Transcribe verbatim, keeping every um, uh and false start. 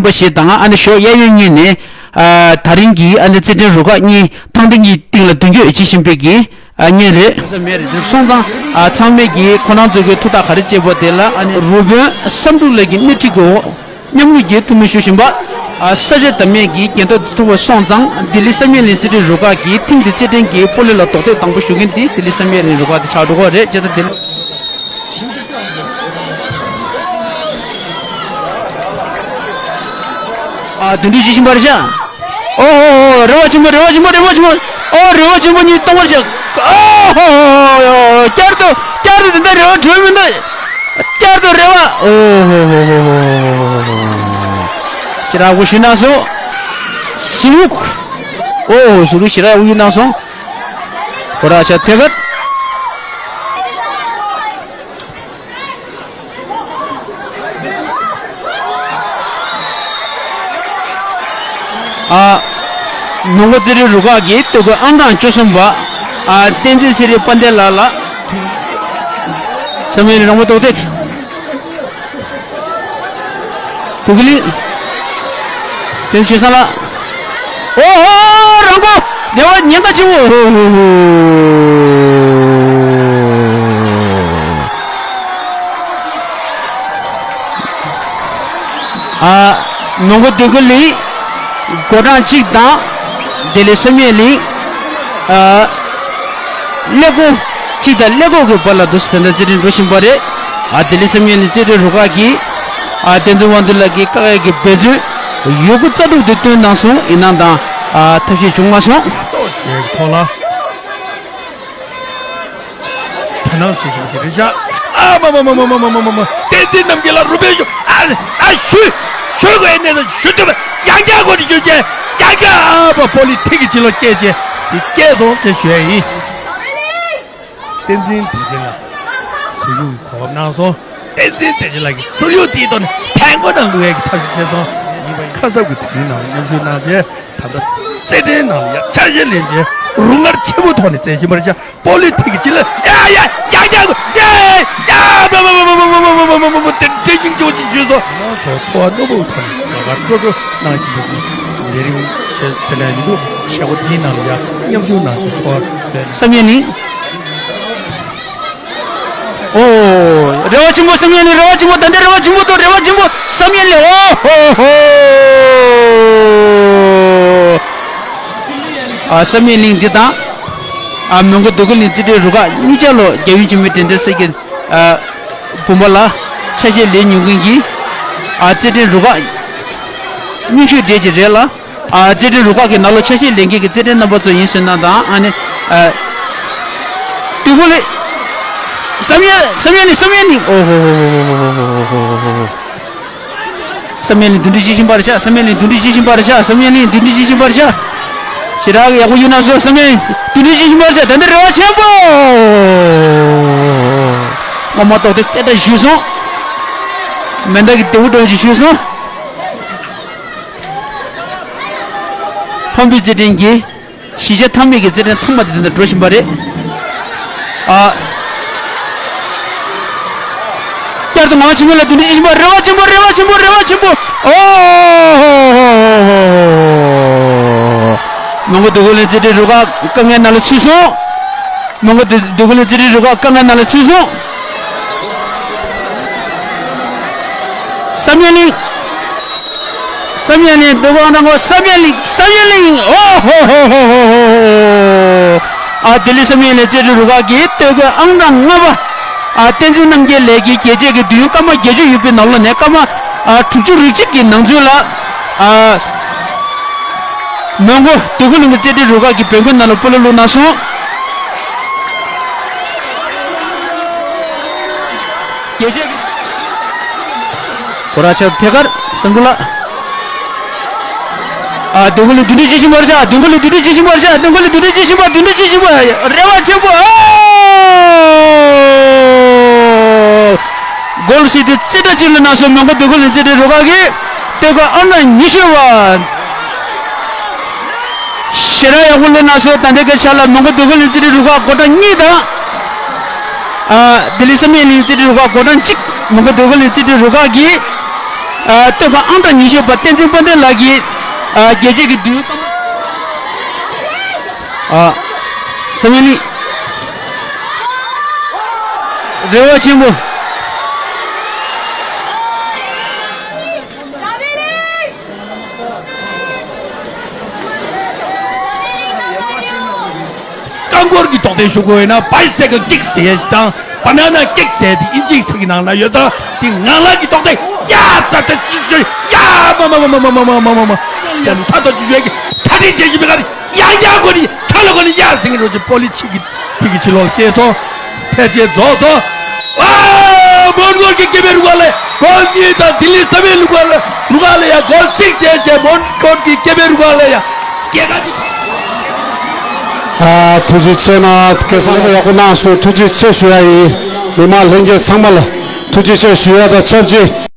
པ་ཞིག་དང་ཨ་ནི་ཞོགས་གཡས་གཡོན་གཉིས་ནས་ཨ་ད་རིང་གི་ཨ་ནི་རྩེད་འགྲན་རུ་ཁག་གཉིས་ཐང་འདི་གཉིས་སྟེང་ལ་མདུན་སྐྱོད་བྱེད་བཞིན་པའི་གི་ཨ་གཉེན་རེད། མེད་རེད་སོང་ཙང་ཨ་ཚང་མས་གི་ཁོ་རང་ཚོ་གི་ཐུགས་ཐག་ག་རེ་བཅད་པ་དེ་ལ་ཨ་ནི་རུ་དཔོན་བསམ་གྲུབ་ལགས་ཀྱི་སྣེ་ཁྲིད་དགོས། མཉམ་ལུས་ཀྱིས་ཐུགས་སྨོན་ཞུ་བཞིན་པ། ཨ་ས་ཆ་དང་སྨད་ཀྱི་རྒྱན་ཐོ་ཐུབ་པ་སོང་ཙང་ལྡི་ལི་ས་གནས་གླིང་རྩེད་འགྲན་རུ་ཁག་གི་ཐེངས་འདི་རྩེད་འགྲན་གྱི་སྤོ་ལོ་ལ་རྡོག་ཐེབས་དང་པོ་ཞུ་མཁན་འདི་ལྡི་ལི་ས་གནས་གླིང་རུ་ཁག་དེ་ཆགས་འགྲོ་གི་རེད་བྱས་ཙང་ལྡི་ལི། ཨ་འདུམ་འགྲིག་བྱེད་བཞིན་པ་རེད་ཤག་ཨོ་ཧོ་ཧོ། རེ་བ་ཆེན་པོ། རེ་བ་ཆེན་པོ། རེ་བ་ཆེན་པོ། ཨོ་རེ་བ་ཆེན་པོ་གཉིས་གཏོང་བར་བྱ། ཨོ་ཧོ་ཧོ་ཧོ། བསྐྱར་དུ་བསྐྱར་དུ་དེ་འདྲ་རེ་བ་གྲོལ་མི་འདུག་བསྐྱར་དུ་རེ་བ། ཨོ་ཧོ་ཧོ་ཧོ་ཧོ། ཞེ་དྲག་གུ་ཞུ་གནང་སོང་། ཟུར་ལུག་ཨོ་ཧོ། ཟུར་ལུག་ཞེ་དྲག་གུ་ཞུ་གནང་སོང་། ཁོ་ར་ཆ་ཐེ་གར། ཨ། མོན་གྷོ་རྩེད་འགྲན་རུ་ཁག་གི་སྟོད་གོས་ཨང་གྲངས་བཅུ་གསུམ་པ། ཨ། བསྟན་འཛིན་ཚེ་རིང་དཔལ་ལྡན་ལགས་ལ། བསམ་ཡས་གླིང་རང་དབང་རྡོག་ཐེབས། འདུ་ཁ་གླིང་། བསྟན་ཆོས་བཟང་ལགས། ཨོ་ཧོ། རང་མགོ་བདེ་བ་ཉེན་ཁ་ཆེ་བོ། ཨོ་ཧོ་ཧོ་ཧོ་ཧོ། ཨ། མོན་གྷོ་འདུ་ཁ་གླིང་། སྒོ་གྲངས་གཅིག་དང་། ལྡི་ལི་བསམ་ཡས་གླིང་། ཨ། ཀླད་ཀོར་གཅིག་དང་ཀླད་ཀོར་གྱི་བར་ལ་འདུག་སེ་དེ་འདྲ་རྩེད་འགྲན་འགྲོ་བཞིན་པ་རེད། ཨ། ལྡི་ལི་བསམ་ཡས་གླིང་རྩེད་འགྲན་རུ་ཁག་གིས། ཨ། བསྟན་འཛིན་དབང་འདུས་ལགས་ཀྱིས་བཀག་ཡས་ཀྱི་འབད་རྩོལ་ཡོད་རྒུ་རྩལ་སྤྲུགས་དེ་བཏོན་གནང་སོང་། ཡིན་ནའང་། ཨ། ཐབས་ཤེས་བྱུང་མ་སོང་། ཐོག་ལ། དོ་སྣང་བྱེད་བཞིན་ཞིག་རེད་ཤག་ཨ་མ་མ། བསྟན་འཛིན་རྣམ་རྒྱལ་ལགས་རུ་སྦལ་ཞུ། ཨ་ཨ་ཞུ། ཞུ་དགོས་ནས་ཞུ་ཐུབ་པ་ཡང་བསྐྱར་གོ་ནས་ཞུ་བྱས་ཡང་བསྐྱར་ཨ་ཕ་པོ་ལི་ཐིག་གི་བྱིན་རླབས་སྐྱེས་བྱས་འདི་སྐྱེས་སོང་ཅེས་ཞུ་ཡ་ཡིན། བསྟན་འཛིན་བདེ་ཆེན་ལགས་ཟུར་ཡུག་གོ་སྐབས་གནང་སོང་། བསྟན་འཛིན་བདེ་ཆེན་ལགས་ཀྱིས་ཟུར་ཡུག་དེའི་ཐོག་ནས་ཕན་གོ་ནང་བླུག་ཡ་གི་ཐབས་ཤེས་བྱས་སོང་། ཡིན་པ་ཡིན་ཁ་གསབ་ཀྱི་དུས་ཡུན་ནང་མཉམ་ཞུགས་གནང་བྱས། ད་ལྟ་རྩེད་འགྲན་ནང་ལ་ཡ་ཆ་ཤས་ལེན་བྱས་རུ་ངར་ཆེན་པོ་ཐོག་ནས་རྩེད་བཞིན་པར་བྱ། པོ་ལི་ཐིག་གི་ལ་ཡ་ཡ་ཡ་ཡ་ཡ་ཡ་ཡ་ཡ་ཡ་ཡ་ཡ་ཡ། དེ་དེ་སྙིང་རྗེ་ཅིག་ཞུས་སོ། ང་ཚོ་འཚོ་བ་རྣོན་པོའི་ཐོག་ནས་ལས་ཀ་སྤྲོ་སྤྲོ་གནང་བཞིན་པའི་ལས་རིམ་བྱས་ཟེར་ནས་འདུག་བྱེད་སྒོ་འདིའི་ནང་ལ་ཡ་མཉམ་ཞུགས་གནང་བཞིན་འཚོ་བ་སྤེལ། བསམ་ཡས་གླིང་། ཨོ། རེ་བ་ཆེན་པོ་བསམ་ཡས་གླིང་། རེ་བ་ཆེན་པོ། ད་ལྟ་རེ་བ་ཆེན་པོ་འདུག་རེ་བ་ཆེན་པོ་བསམ་ཡས་གླིང་། ཨོ་ཧོ་ཧོ། ཨ། བསམ་ཡས་གླིང་འདི་དང་། ཨ། མོན་གྷོ་འདུ་ཁ་གླིང་རྩེད་འགྲན་རུ་ཁག་གཉིས་ཆ་ལོ་རྒྱལ་ཡུམ་ཆེན་མོའི་དྲན་རྟེན་གསེར་གྱི། ཨ། བུམ་པ་ལ་ཆ་ཤས་ལེན་མྱོང་མཁན་གྱི། ཨ། རྩེད་འགྲན་རུ་ཁག་རྙིང་ཤོས་གྲས་ཅིག་རེད་ལ། ཨ། རྩེད་འགྲན་རུ་ཁག་གི་ནང་ལོགས་ཆ་ཤས་ལེན་མཁན་གྱི་རྩེད་འགྲན་རྣམ་པ་ཚོ་ཡིན་ཟེར་ན་དང་ཨ་ནི། ཨ། དུས་འཁོར་ལས། བསམ་ཡས། བསམ་ཡས་གླིང་། བསམ་ཡས་གླིང་། ཨོ་ཧོ་ཧོ། བསམ་ཡས་གླིང་འདུམ་འགྲིག་བྱེད་བཞིན་པར་བྱ། བསམ་ཡས་གླིང་འདུམ་འགྲིག་བྱེད་བཞིན་པར་བྱ། བསམ་ཡས་གླིང་འདུམ་འགྲིག་བྱེད་བཞིན་པར་བྱ། ཞེ་དྲག་ཡག་པོ་ཡོད་ན་སོ། བསམ་ཡས་གླིང་འདུམ་འགྲིག་བྱེད་བཞིན་པར་བྱ། ད་ནི་རེ་བ་ཆེན་པོ། ངོ་མ་ཏོག་ཏོ་རྩེ་ད་ཞུས་སོང་། མེ་མདའ་གི་རྡེའུ་འགྲོ་ཅིག་ཞུས་སོང་། ཕམ་པའི་རྩེད་འགྲན་གྱི་གཞིས་ཆགས་ཐ་མའི་གི་རྩེད་འགྲན་ཐེངས་མ་དེ་འདྲ་འགྲོ་བཞིན་པ་རེད། ཨ། བསྐྱར་དུ་ངག་ཆེན་མོ་ལ་འདུམ་འགྲིག་བྱེད་བཞིན་པ། རེ་བ་ཆེན་པོ། རེ་བ་ཆེན་པོ། རེ་བ་ཆེན་པོ། ཨོ་ཧོ་ཧོ་ཧོ། མོན་གྷོ་འདུ་ཁ་གླིང་རྩེད་འགྲན་རུ་ཁག་དཀའ་ངལ་ནང་ལ་ཚུད་སོང་། མོན་གྷོ་འདུ་ཁ་གླིང་རྩེད་འགྲན་རུ་ཁག་དཀའ་ངལ་ནང་ལ་ཚུད་སོང་། བསམ་ཡས་གླིང་། བསམ་ཡས་གླིང་། སྟོད་གོས་ཨང་གྲངས་ལྔ་པ་བསམ་ཡས་གླིང་། བསམ་ཡས་གླིང་། ཨོ་ཧོ་ཧོ་ཧོ་ཧོ་ཧོ། ཨ། ལྡི་ལི་བསམ་ཡས་གླིང་རྩེད་འགྲན་རུ་ཁག་གི་སྟོད་གོས་ཨང་གྲངས་ལྔ་པ། ཨ། བསྟན་འཛིན་རྣམ་རྒྱལ་ལགས་ཀྱིས་རྒྱལ་རྩེད་ཀྱི་དུས་ཡུན་སྐར་མ་བརྒྱད་ཅུ་ཡོད་པའི་ནང་ལོགས་ནས་སྐར་མ། ཨ། དྲུག་ཅུ་རེ་གཅིག་གི་ནང་ཚུད་ལ། ཨ། མོན་གྷོ་འདུ་ཁ་གླིང་གི་རྩེད་འགྲན་རུ་ཁག་གི་འབོད་སྐུལ་ནང་ལ་སྤོ་ལོ་བླུགས་གནང་སོང་། རྒྱལ་རྩེད་ཀྱི། གོ་ར་ཆབ་ཐད་ཀར་སང་ཀུ་ལ། ཨ། འདུ་ཁ་གླིང་འདུམ་འགྲིག་བྱེད་བཞིན་པར་བྱ། འདུ་ཁ་གླིང་འདུམ་འགྲིག་བྱེད་བཞིན་པར་བྱ། འདུ་ཁ་གླིང་འདུམ་འགྲིག་བྱེད་བཞིན་པ། འདུམ་འགྲིག་བྱེད་བཞིན་པ། རེ་བ་ཆེན་པོ། ཨོ། གོལ་སི་ཏི་རྩེ་གྲ་གཅིག་ལ་གནང་སོང་། མོན་གྷོ་འདུ་ཁ་གླིང་རྩེད་འགྲན་རུ་ཁག་གི་སྟོད་གོས་ཨང་གྲངས་ཉི་ཤུ་པ། ཞེ་དྲག་ཡག་པོ་ལེན་གནང་སོང་། ད་ལྟའི་གི་ཆ་ལ་མོན་གྷོ་འདུ་ཁ་གླིང་རྩེད་འགྲན་རུ་ཁག་སྒོ་གྲངས་གཉིས་དང་། ཨ། ལྡི་ལི་བསམ་ཡས་གླིང་རྩེད་འགྲན་རུ་ཁག་སྒོ་གྲངས་གཅིག་མོན་གྷོ་འདུ་ཁ་གླིང་རྩེད་འགྲན་རུ་ཁག་གིས། ཨ། སྟོད་ཁ་ཨང་གྲངས་ཉི་ཤུ་པ་བསྟན་འཛིན་དཔལ་ལྡན་ལགས་ཀྱིས། ཨ། རྒྱལ་གཅེས་ཀྱི་རྡུལ། ཨ། ས་གནས་ནི་རེ་བ་ཆེན་པོ། རྐང་འཁོར་གྱི་རྡོག་རྡེག་ཞུ་དགོས་ཡོད་ན། bicycle kick ཟེར་ཡ་ཞིག་དང་། banana kick ཟེར་ཡ་དེ་དབྱིན་ཇིའི་ཚིག་གི་ནང་ན་ཡོད་ཙང་། དེ་ངང་ལག་གི་རྡོག་རྡེག་ཡ་ས་ད་ཅི་ཅི་ཡ་མ་མ་མ་མ་མ་ཡ་ས་ད་ཅི་ཡོད་ཀྱི་ཐ་དད་བྱེད་ཀྱི་མེད་ག་རེ། ཡང་ཡང་གོ་ནི་ཁ་ལ་གོ་ནི་ཡ་ཟིང་རོ་ཅི་པོ་ལི་ཕྱི་གི་ཕི་གི་ཕྱི་ལོགས་སྐྱེས་སོང་། ཕལ་ཆེར་རྫོགས་སོང་། ཨ། མོན་གྷོ་གི་སྐྱེས་པའི་རུ་ཁག་ལ་གོ་གཉིས་དང་ལྡི་ལི་ས་མིའི་རུ་ཁག་ལ་རུ་ཁག་ལ་ཡ་གོ་གཅིག་བྱས་བྱས། མོན་གྷོ་གི་སྐྱེས་པའི་རུ་ཁག་ལ་ཡ་སྐྱེས་ཀ་གི། ཨ། ཐུགས་རྗེ་ཆེ་གནང་། སྐལ་བཟང་ཡག་པོ་གནང་སོང་། ཐུགས་རྗེ་ཆེ་ཞུ་ཡ་ཡིན། མི་མང་ལྷན་རྒྱས་ཚང་མ་ལ་ཐུགས་རྗེ་ཆེ་ཞུ་ཡ་དང་ཆབས་ཅིག